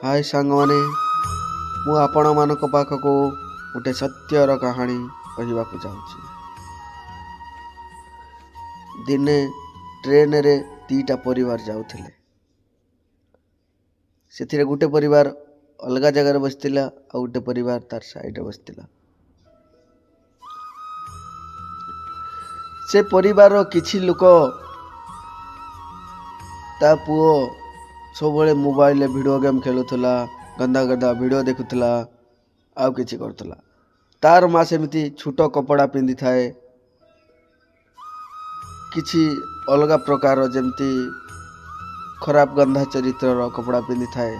ହାଏ ସାଙ୍ଗମାନେ, ମୁଁ ଆପଣମାନଙ୍କ ପାଖକୁ ଗୋଟେ ସତ୍ୟର କାହାଣୀ କହିବାକୁ ଯାଉଛି। ଦିନେ ଟ୍ରେନରେ ଦୁଇଟା ପରିବାର ଯାଉଥିଲେ। ସେଥିରେ ଗୋଟେ ପରିବାର ଅଲଗା ଜାଗାରେ ବସିଥିଲା, ଆଉ ଗୋଟେ ପରିବାର ତାର ସାଇଡ଼ରେ ବସିଥିଲା। ସେ ପରିବାରର କିଛି ଲୋକ, ତା ପୁଅ ସବୁବେଳେ ମୋବାଇଲରେ ଭିଡ଼ିଓ ଗେମ୍ ଖେଳୁଥିଲା, ଗନ୍ଦା ଗନ୍ଦା ଭିଡ଼ିଓ ଦେଖୁଥିଲା ଆଉ କିଛି କରୁଥିଲା। ତାର ମା ସେମିତି ଛୋଟ କପଡ଼ା ପିନ୍ଧିଥାଏ, କିଛି ଅଲଗା ପ୍ରକାର, ଯେମିତି ଖରାପ ଗନ୍ଧା ଚରିତ୍ରର କପଡ଼ା ପିନ୍ଧିଥାଏ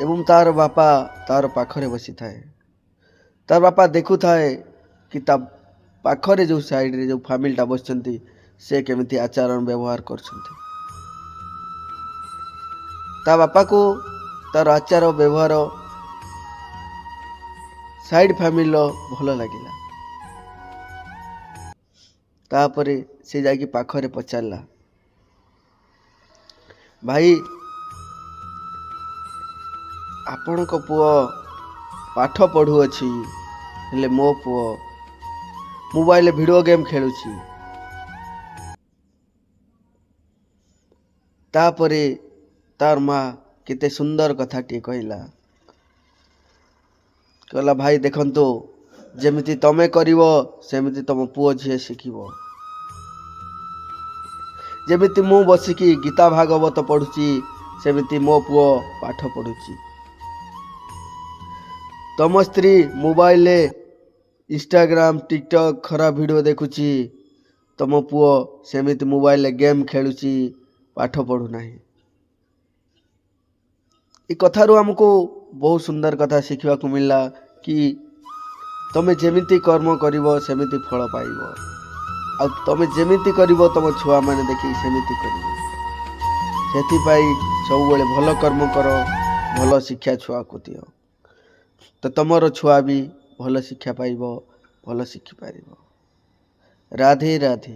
ଏବଂ ତାର ବାପା ତାର ପାଖରେ ବସିଥାଏ। ତାର ବାପା ଦେଖୁଥାଏ କି ତା ପାଖରେ ଯେଉଁ ସାଇଡ଼ରେ ଯେଉଁ ଫ୍ୟାମିଲିଟା ବସିଛନ୍ତି, ସେ କେମିତି ଆଚରଣ ବ୍ୟବହାର କରୁଛନ୍ତି। ତା ବାପାକୁ ତାର ଆଚାର ବ୍ୟବହାର ସାଇଡ଼ ଫ୍ୟାମିଲିର ଭଲ ଲାଗିଲା। ତାପରେ ସେ ଯାଇକି ପାଖରେ ପଚାରିଲା, ଭାଇ, ଆପଣଙ୍କ ପୁଅ ପାଠ ପଢ଼ୁଅଛି, ହେଲେ ମୋ ପୁଅ ମୋବାଇଲରେ ଭିଡ଼ିଓ ଗେମ୍ ଖେଳୁଛି। ତାପରେ ତାର ମା କେତେ ସୁନ୍ଦର କଥାଟିଏ କହିଲା। କହିଲା, ଭାଇ ଦେଖନ୍ତୁ, ଯେମିତି ତମେ କରିବ ସେମିତି ତମ ପୁଅ ଝିଅ ଶିଖିବ। ଯେମିତି ମୁଁ ବସିକି ଗୀତା ଭାଗବତ ପଢ଼ୁଛି, ସେମିତି ମୋ ପୁଅ ପାଠ ପଢ଼ୁଛି। ତମ ସ୍ତ୍ରୀ ମୋବାଇଲରେ ଇନଷ୍ଟାଗ୍ରାମ, ଟିକଟକ୍ ଖରାପ ଭିଡ଼ିଓ ଦେଖୁଛି, ତମ ପୁଅ ସେମିତି ମୋବାଇଲରେ ଗେମ୍ ଖେଳୁଛି, ପାଠ ପଢ଼ୁନାହିଁ। ଏ କଥାରୁ ଆମକୁ ବହୁତ ସୁନ୍ଦର କଥା ଶିଖିବାକୁ ମିଳିଲା କି ତମେ ଯେମିତି କର୍ମ କରିବ ସେମିତି ଫଳ ପାଇବ, ଆଉ ତମେ ଯେମିତି କରିବ ତମ ଛୁଆମାନେ ଦେଖିକି ସେମିତି କରିବେ। ସେଥିପାଇଁ ସବୁବେଳେ ଭଲ କର୍ମ କର, ଭଲ ଶିକ୍ଷା ଛୁଆକୁ ଦିଅ, ତ ତମର ଛୁଆ ବି ଭଲ ଶିକ୍ଷା ପାଇବ, ଭଲ ଶିଖିପାରିବ। ରାଧେ ରାଧେ।